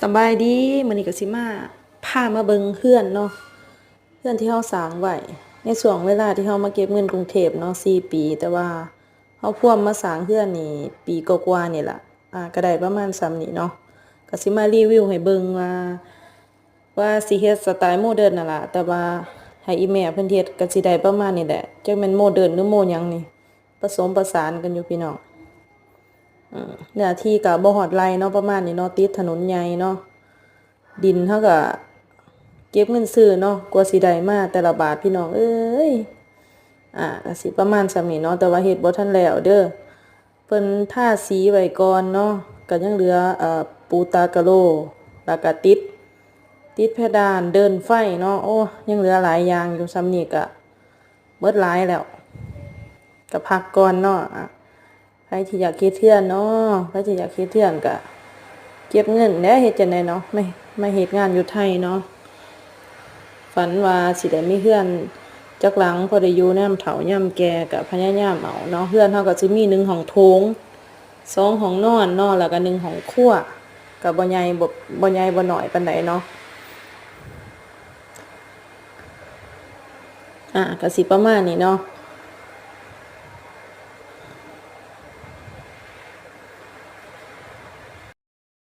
ສະບາຍດີ ມື້ນີ້ກໍຊິມາ ພາມາເບິ່ງເຮືອນເນາະ ເຮືອນທີ່ເຮົາສ້າງໄວ້ ໃນຊ່ວງເວລາທີ່ເຮົາມາເກັບເງິນກຸງເທບເນາະ ສີ່ປີ ແຕ່ວ່າເຮົາພວມມາສ້າງເຮືອນນີ້ປີກວ່າໆນີ້ລະ ອ່າ ກໍໄດ້ປະມານສ່ຳນີ້ເນາະ ກໍຊິມາຣີວິວໃຫ້ເບິ່ງວ່າ ວ່າຊິເຮັດສະໄຕໂມເດີນນັ້ນລະ ແຕ່ວ່າໃຫ້ອີ່ແມ່ເພິ່ນເຮັດ ກໍຊິໄດ້ປະມານນີ້ແຫຼະ ຈັກແມ່ນໂມເດີນ ຫຼື ໂມຫຍັງນີ້ ປະສົມປະສານກັນຢູ່ພີ່ນ້ອງ. ເອີ ເນື້ອທີ່ກໍບໍ່ຮອດໄຮ່ເນາະ ປະມານນີ້ເນາະ ຕິດຖະໜົນໃຫຍ່ເນາະ ດິນເຮົາກໍເກັບເງິນຊື້ເນາະ ກວ່າຊິໄດ້ມາແຕ່ລະບາດ ພີ່ນ້ອງເອີຍ. ອ່າ ກໍຊິປະມານສ່ຳນີ້ເນາະ ແຕ່ວ່າເຮັດບໍ່ທັນແລ້ວເດີ້ ເພິ່ນທາສີໄວ້ກ່ອນເນາະ ກໍຍັງເຫຼືອ ເອີ ປູຕາກະໂລ ແລ້ວກໍຕິດ ຕິດເພດານ ເດີນໄຟເນາະ ໂອ້ ຍັງເຫຼືອຫຼາຍຢ່າງຢູ່ ສ່ຳນີ້ກໍໝົດຫຼາຍແລ້ວ ກໍພັກກ່ອນເນາະ. ອ່າ ໃຜທີ່ຢາກເຮັດເຮືອນເນາະ ໃຜທີ່ຢາກເຮັດເຮືອນກະເກັບເງິນແຫຼະ ເຮັດຈັ່ງໃດເນາະ ມາ ມາເຮັດງານຢູ່ໄທເນາະ ຝັນວ່າຊິໄດ້ມີເຮືອນຈັກຫຼັງ ພໍໄດ້ຢູ່ຍາມເຖົ້າຍາມແກ່ ກະພະຍາຍາມເອົາເນາະ. ເຮືອນເຮົາກະຊິມີໜຶ່ງຫ້ອງໂຖງ ສອງຫ້ອງນອນເນາະ ແລ້ວກະໜຶ່ງຫ້ອງຄົວ ກະບໍ່ໃຫຍ່ ບໍ່ ບໍ່ໃຫຍ່ບໍ່ນ້ອຍປານໃດເນາະ. ອ່າ ກະຊິປະມານນີ້ເນາະ